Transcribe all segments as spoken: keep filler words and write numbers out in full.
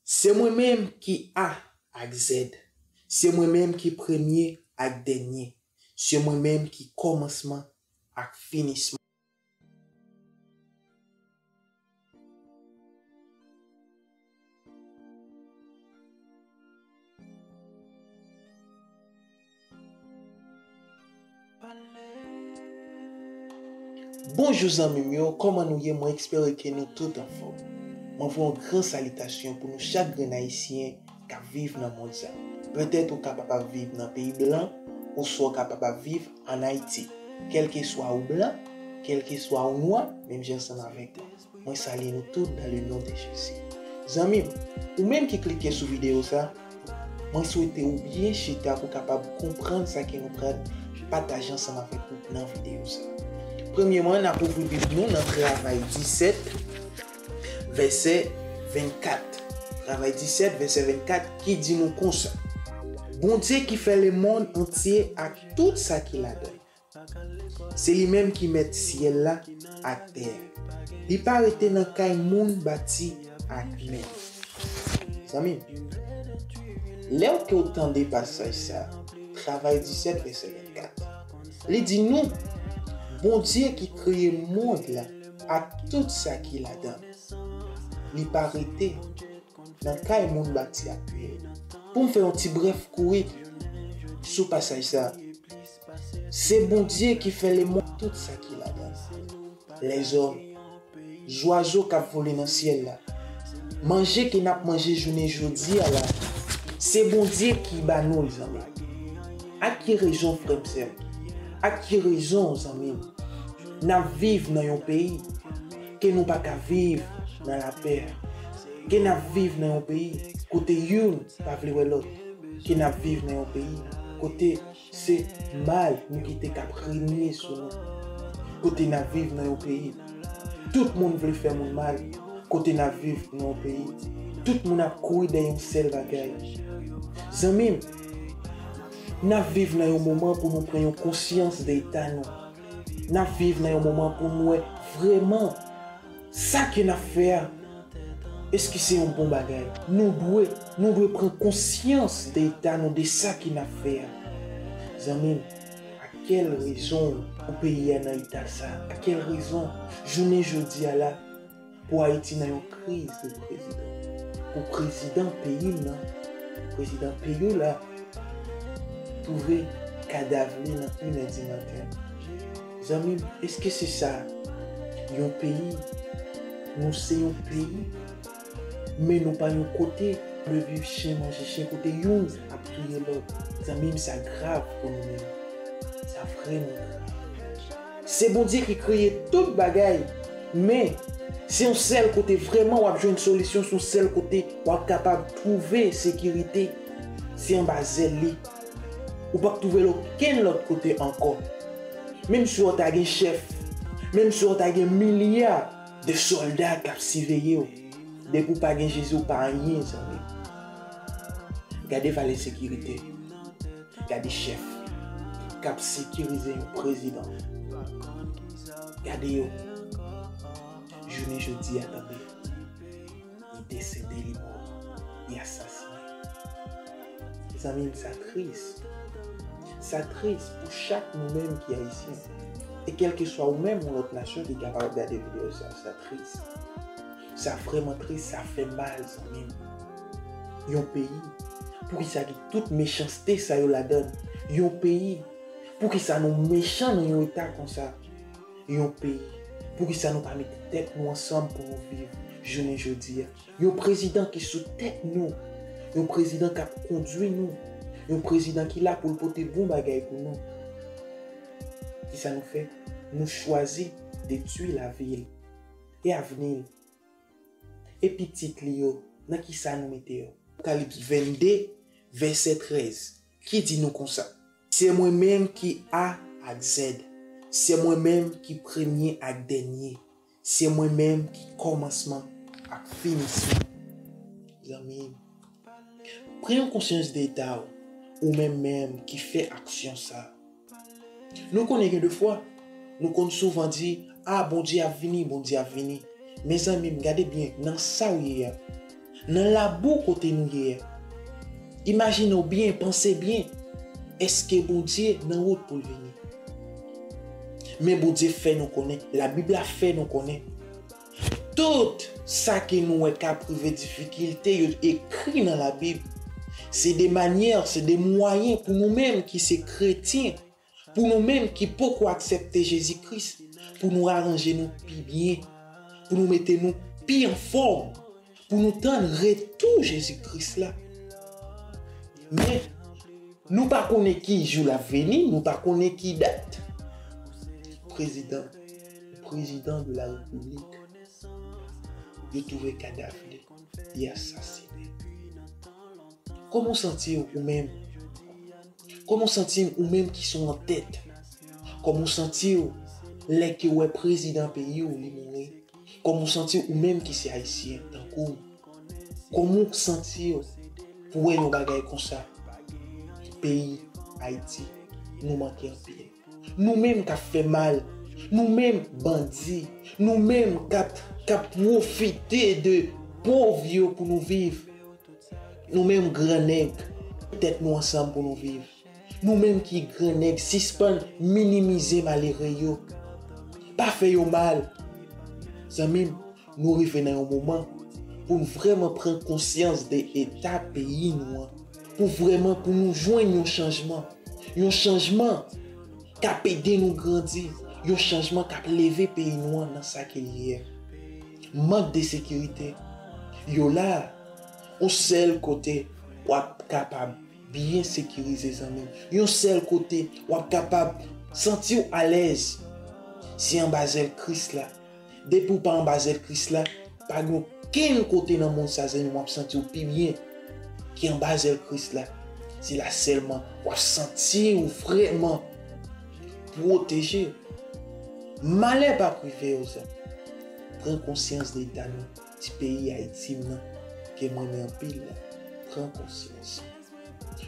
Se mwen menm ki A ak Z. Se mwen menm ki premye ak dènye. Se mwen menm ki kòmansman ak finisman. Bonjou zanmi m yo, kòman nou ye? Mwen espere ke nou tout anfòm. Mwen voye yon gran salitasyon pou nou chak grenn Ayisyen k ap viv nan mond sa. Petèt ou kapab ap viv nan peyi blan, oswa ou kapab ap viv ann Ayiti. Kèlkeswa ou blan, kèlkeswa ou nwa, menm jan ansanm avèk mwen. Mwen salye nou tout dans le nom de Jésus. Zanmi m, ou menm ki klike sou videyo sa, mwen swete ou byen chita pou kapab konprann sa ke nou pral pataje ansanm avèk ou nan videyo sa. Premyèman, n ap ouvri Bib nou nan Travay disèt, vèsè vennkat. Travay disèt, vèsè vennkat, ki di nou konsa: Bondye ki fè lemonn antye ak tout sa ki ladan l. Se li menm ki mèt syèl la ak tè a. Li pa rete nan kay moun bati ak men. Zanmi m, lè w ke w tande pasaj sa, Travay disèt, vèsè vennkat, li di nou, Bondye ki kreye mond la ak tout sa ki ladan l, li pa rete nan kay moun bati ak men. Pou m fè yon ti brèf kouri sou pasaj sa, se Bondye ki fè lemonn, tout sa ki ladan l. Lèzòm, zwazo k ap vole nan syèl la, manje ke n ap manje jounen jodi a la, se Bondye ki ba nou l, zanmi. Ak ki rezon, frè m, sè m? Ak ki rezon, zanmi m, n ap viv nan yon peyi ke nou pa ka viv nan lapè? Ke n ap viv nan yon peyi kote youn pa vle wè lòt? Ke n ap viv nan yon peyi kote se mal nou kite k ap renye sou nou? Kote n ap viv nan yon peyi tout moun vle fè moun mal? Kote n ap viv nan yon peyi tout moun ap kouri dèyè yon sèl bagay? Zanmi m, n ap viv nan yon moman pou nou pran yon konsyans de eta nou. N ap viv nan yon moman pou n wè vrèman sa ke n ap fè a, èske se yon bon bagay? Nou dwe, nou dwe pran konsyans de eta nou, de sa ke n ap fè a. Zanmi m, a kèl rezon pou peyi a nan eta sa? A kèl rezon jounen jodi a la, pou Ayiti nan yon kriz de prezidan? Pou prezidan peyi m nan, prezidan peyi w la, twouve kadav li nan inè di maten. Zanmi m, èske se sa yon peyi? Nou se yon peyi, men nou pa yon kote de viv chen manje chen, kote youn ap touye lòt. Zanmi m, sa grav pou nou menm. Sa vrèman grav. Se Bondye ki kreye tout bagay, men se yon sèl kote vrèman w ap jwenn solisyon, se yon sèl kote w ap kapab twouve sekirite, se anba zèl li. Ou p ap twouve l okenn lòt kote ankò. Menm si w ta gen chèf, menm si w ta gen milya de sòlda k ap siveye w, depi w pa gen Jezi, w pa anyen, zanmi. Gade valè sekirite. Gade chèf k ap sekirize yon prezidan. Gade yo. Jounen jodi a, tande, li desede, li mò, li asasinen. Zanmi m, sa tris. Sa tris pou chak nou menm ki Ayisyen. E kèlkeswa ou menm, yon lòt nasyon ki kapab gade videyo sa, sa tris. Sa vrèman tris, sa fè mal, zanmi m. Yon peyi, poukisa gen tout mechanste sa yo ladan l? Yon peyi, poukisa nou mechan nan yon eta konsa? Yon peyi, poukisa nou pa mete tèt nou ansanm pou nou viv jounen jodi a? Yon prezidan ki sou tèt nou, yon prezidan k ap kondui nou, yon prezidan ki la pou l pote bon bagay pou nou. Kisa nou fè? Nou chwazi detwi lavi l e avni l. E pitit li yo, nan kisa nou mete yo? Apokalips vennde, vèsè trèz, ki di nou konsa: Se mwen menm ki A ak Z. Se mwen menm ki premye ak dènye. Se mwen menm ki kòmansman ak finisman. Zanmi m, pran yon konsyans de eta w, ou menm menm ki fè aksyon sa. Nou konnen gen de fwa, nou konn souvan di, a, Bondye ap vini, Bondye ap vini. Men zanmi m, gade byen nan sa w ye a. Nan labou kote nou ye a. Imajine w byen, panse byen. Èske Bondye nan wout pou l vini? Men Bondye fè nou konnen, Labib la fè nou konnen, tout sa ke nou wè k ap rive, difikilte yo ekri nan Labib, se de manyè, se de mwayen pou nou menm ki se kretyen, pou nou menm ki poko aksepte Jezi Kris, pou nou aranje nou pi byen, pou nou mete nou pi anfòm, pou nou tann retou Jezi Kris la. Men, nou pa konnen ki jou l ap vini, nou pa konnen ki dat. Prezidan, prezidan de la repiblik, yo twouve kadav li, li asasinen. Kòman w santi w ou menm? Kòman w santi w ou menm ki sou yon tèt? Kòman w santi w lè ke w wè prezidan peyi w li mouri? Kòman w santi w ou menm ki se ayisyen tankou m? Kòman w santi w pou wè yon bagay konsa? Peyi Ayiti, nou manke anpil. Nou menm k ap fè mal, nou menm bandi, nou menm k ap, k ap pwofite de pòv yo pou nou viv. Nou menm gran nèg, tèt nou ansanm pou nou viv. Nou menm ki gran nèg, sispann minimize malere yo. Pa fè yo mal. Zanmi m, nou rive nan yon moman pou n vrèman pran konsyans de eta peyi nou an. Pou vrèman pou nou jwenn yon chanjman. Yon chanjman k ap ede nou grandi. Yon chanjman k ap leve peyi nou an nan sa ke l ye a. Mank de sekirite. Yo la, yon sèl kote w ap kapab byen sekirize, zanmi m. Yon sèl kote w ap kapab santi w alèz, se anba zèl Kris la. Depi w pa anba zèl Kris la, pa gen okenn kote nan mond sa, zanmi m, w ap santi w pi byen ki anba zèl Kris la. Se la sèlman w ap santi w vrèman pwoteje. Malè p ap rive w, zanmi. Pran konsyans de eta nou, ti peyi Ayiti m nan, ke m renmen anpil la. Pran konsyans.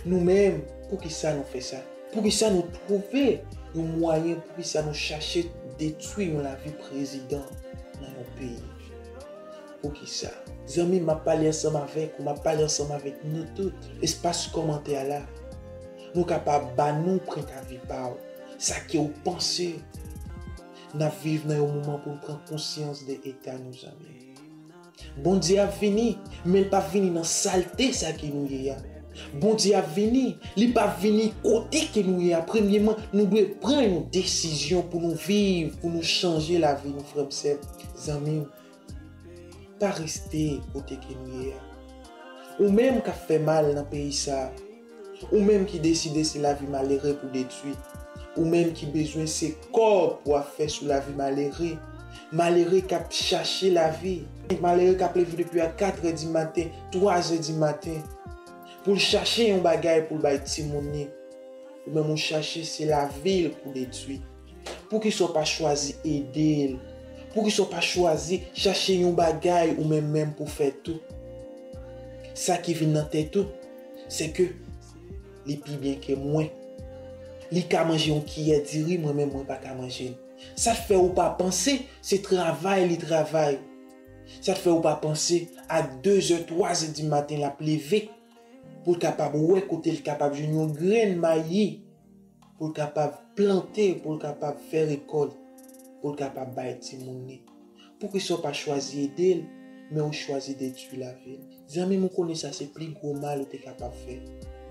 Nou menm, poukisa nou fè sa? Poukisa nou twouve yon mwayen, poukisa nou chache detwi yon lavi prezidan nan yon peyi? Poukisa? Zanmi, m ap pale ansanm avèk ou, m ap pale ansanm avèk nou tout. Espas kòmantè a la, nou kapab ba nou pwennkavi pa w. Sa ke w panse? N ap viv nan yon moman pou n pran konsyans de eta nou, zanmi. Bondye ap vini, men l p ap vini nan salte sa ke nou ye a. Bondye ap vini, li p ap vini kote ke nou ye a. Premyeman, nou dwe pran yon desizyon pou nou viv, pou nou chanje lavi nou, frè m, sè m, zanmi m. Pa rete kote ke nou ye a. Ou menm k ap fè mal nan peyi sa a, ou menm ki deside se lavi malere pou detwi, ou menm ki bezwen se kòb pou w ap fè sou lavi malere, malere k ap chache lavi, malere k ap leve depi a katrè di maten, twazè di maten, pou l chache yon bagay pou l bay timoun li, ou menm ou chache se lavi l pou detwi. Poukisa w pa chwazi ede l? Poukisa w pa chwazi chache yon bagay ou menm menm pou fè tou? Sa ki vin nan tèt ou, se ke li pi byen ke mwen. Li ka manje yon kiyè diri, mwen menm mwen pa ka manje l. Sa t fè ou pa panse se travay li travay? Sa t fè ou pa panse a dezè, twazè di maten l ap leve pou l kapab wè kote l kapab jwenn yon grenn mayi pou l kapab plante, pou l kapab fè rekòt, pou l kapab bay timoun li? Poukisa w pa chwazi ede l, men ou chwazi detwi lavi l? Zanmi m, ou konnen sa se pli gwo mal ou te kapab fè,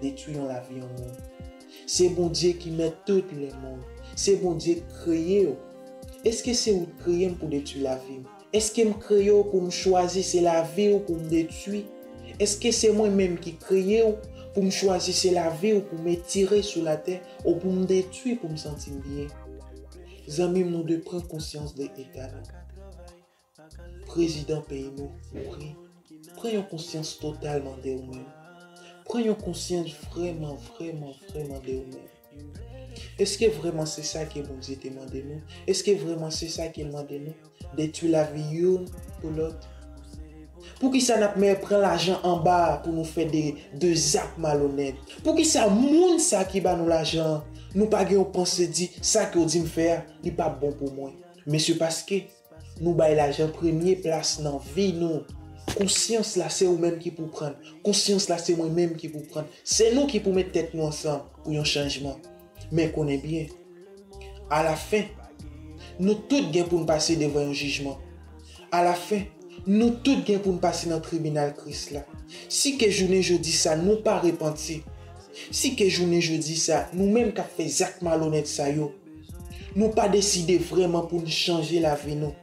detwi yon lavi yon moun. Se Bondye ki mèt tout lèmonn. Se Bondye k kreye w. Èske se ou k kreye m pou detwi lavi m? Èske m kreye w pou m chwazi se lavi w pou m detwi? Èske se mwen menm ki kreye w pou m chwazi se lavi w pou m etire sou latè ou pou m detwi pou m santi m byen? Zanmi m, nou dwe pran konsyans de eta nou. Prezidan peyi nou mouri. Pran yon konsyans totalman de ou menm. Pran yon konsyans vrèman, vrèman, vrèman de ou menm. Èske vrèman se sa ke Bondye te mande nou? Èske vrèman se sa ke l mande nou? Detwi lavi youn pou lòt? Poukisa n ap mè pran lajan anba pou nou fè de, de zak malonèt? Poukisa moun sa ki ba nou lajan an, nou pa gen yon panse di, sa ke w di m fè a, li p ap bon pou mwen? Men se paske nou bay lajan premye plas nan vi nou. Konsyans la se ou menm ki pou prann. Konsyans la se mwen menm ki pou prann. Se nou ki pou met tèt nou ansanm pou yon chanjman. Men konnen byen, alafen, nou tout gen pou n pase devan yon jijman. Alafen, nou tout gen pou n pase nan tribinal Kris la. Si ke jounen jodi sa nou pa repanti, si ke jounen jodi sa nou menm k ap fè zak malonèt sa yo, nou pa deside vrèman pou n chanje lavi nou,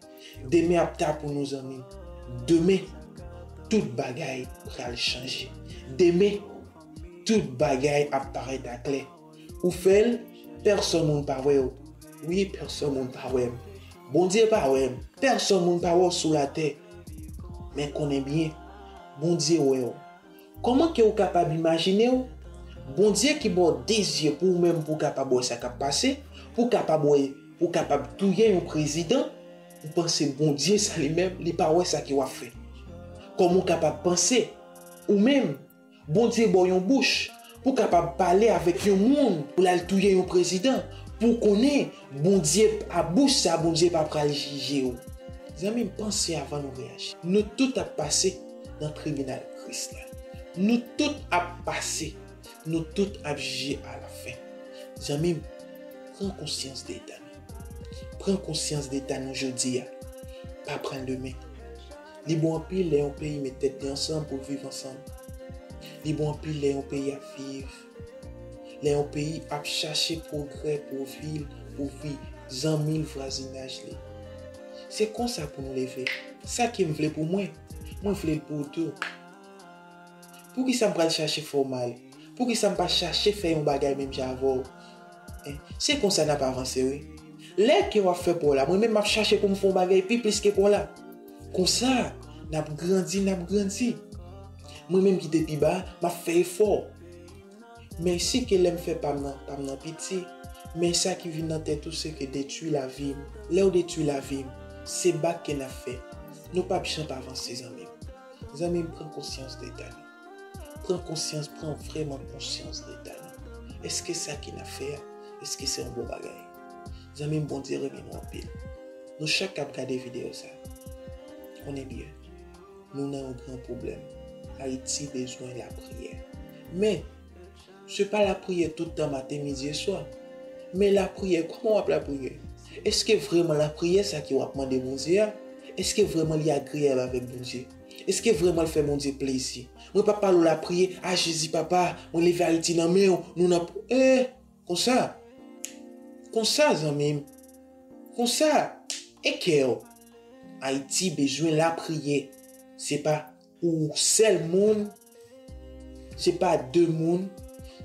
demen ap ta pou nou, zanmi m. Demen, tout bagay pral chanje. Demen, tout bagay ap parèt aklè. Ou fè l, pèsòn moun pa wè w. Wi, pèsòn moun pa wè m. Bondye pa wè m. Pèsòn moun pa wè w sou latè. Men konnen byen, Bondye wè w. Kòman ke w kapab imajine w? Bondye ki ba w de zye pou ou menm pou w kapab wè sa k ap pase, pou w kapab wè, pou w kapab touye yon prezidan, ou panse Bondye sa li menm, li pa wè sa ke w ap fè? Kòman w kapab panse, ou menm, Bondye ba w yon bouch pou w kapab pale avèk yon moun pou l al touye yon prezidan, pou w konnen Bondye a bouch sa, Bondye pa pral jije w. Zanmi m, panse avan nou reyaji. Nou tout ap pase nan tribinal Kris la. Nou tout ap pase. Nou tout ap jije alafen. Zanmi m, pran konsyans de eta nou. Pran konsyans de eta nou jodi a. Pa pran l demen. Li bon anpil lè yon peyi met tèt li ansanm pou l viv ansanm. Li bon anpil lè yon peyi ap viv. Lè yon peyi ap chache pwogrè pou vi l, pou vi zanmi l, vwazinaj li. Se konsa pou nou leve. Sa ke m vle pou mwen, mwen vle l pou ou tou. Poukisa m pral chache fè w mal? Poukisa m pa chache fè yon bagay menm jan avè w? Hein? Se konsa n ap avanse, wi. Lè ke w ap fè pa w la, mwen menm m ap chache pou m fè yon bagay pi plis ke pa w la. Konsa, n ap grandi, n ap grandi. Mwen menm ki te pi ba, m ap fè efò. Men si ke lè m fè pa m nan, pa m nan piti, men sa ki vin nan tèt ou se ke detwi lavi m. Lè w detwi lavi m, se bak ke n ap fè. Nou p ap janm avanse, zanmi m. Zanmi m, pran konsyans de eta nou. Pran konsyans, pran vrèman konsyans de eta nou. Èske sa ke n ap fè a, èske se yon bon bagay? Zanmi m, Bondye renmen nou anpil. Nou chak k ap gade videyo sa, konnen byen, nou nan yon gran pwoblèm. Ayiti bezwen lapriyè. Men, se pa lapriyè tout tan maten, midi e swa. Men lapriyè, kòman w ap lapriyè? Èske vrèman lapriyè sa ke w ap mande Bondye a, èske vrèman li agreyab avèk Bondye? Èske vrèman l fè Bondye plezi? Mwen p ap pale w lapriyè, a Jezi papa, mwen leve Ayiti nan men w, nou nan pwo-, eh, konsa. Konsa, zanmi m. Konsa. E kè w. Ayiti bezwen lapriyè. Se pa ou sèl moun, se pa de moun,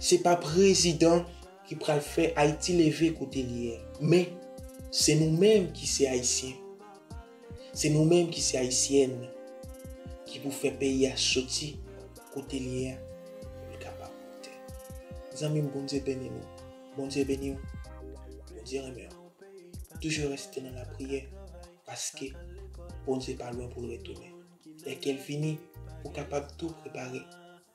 se pa prezidan ki pral fè Ayiti leve kote li ye. Men, se nou menm ki se Ayisyen. Se nou menm ki se Ayisyèn ki pou fè peyi a soti kote li ye a, pou l kapab monte. Zanmi m, Bondye beni nou. Bondye beni w. Bondye renmen w. Toujou rete nan lapriyè, paske Bondye pa lwen pou l retounen. Lè ke l vini, pou kapab tou prepare,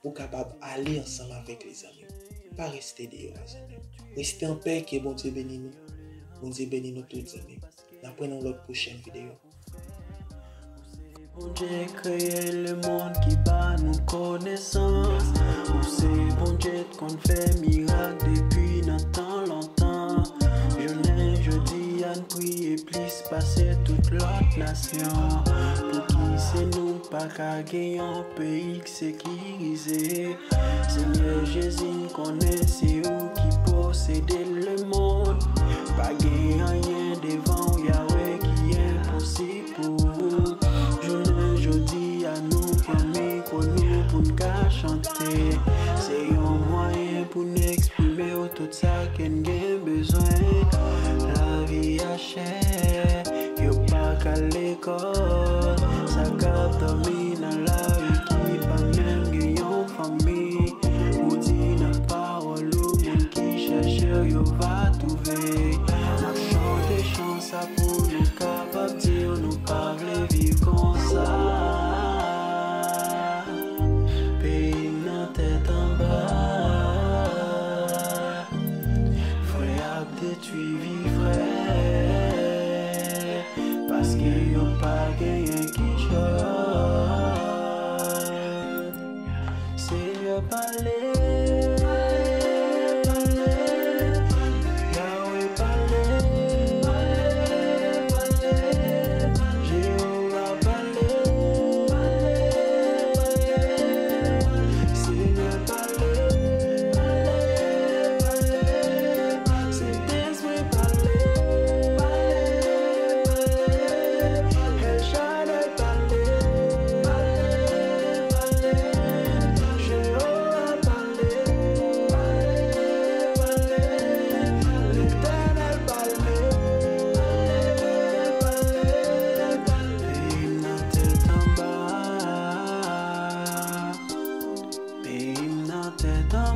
pou kapab ale ansanm avèk li, zanmi m. Pa rete deyò a, zanmi m. Rete anpè, ke Bondye beni nou. Bondye beni nou tout, zanmi m. N ap wè nan lòt pwochèn videyo. Bondye kreye lemonn ki ba nou konesans. Ou se Bondye t konn fè mirak depi nan tan lontan. Jounen jodi a n priye plis pase tout lòt nasyon. Pouki se nou pa ka gen yon peyi k sekirize? Senyè Jezi, m konnen se ou ki posede lemonn. Pa gen anyen devan w, Yawe, ki enposib pou ou. Jounen jodi a, nou pran mikwo nou pou n ka chante. Se yon mwayen pou n eksprime w tout sa ke n gen bezwen. Lavi a chè, yo pa ka lekòl. Sa k ap dòmi nan lari ki pa menm gen yon fanmi. Ou di nan pawòl ou, moun ki chèche w, yo va twouve. N ap chante chan sa pou nou kapab di w nou pa vle viv konsa. Peyi m nan tèt anba. Frè Pale, pale, pale, Yahweh pale, pale, pale, Jewova pale, pale, pale, Senyè pale, pale, pale, Sentespri pale, pale, pale, El Shaddai pale, pale, pale, Jewova pale, pale, pale, Letènèl pale, pale, pale, peyi m nan tèt anba, peyi m nan tèt anba.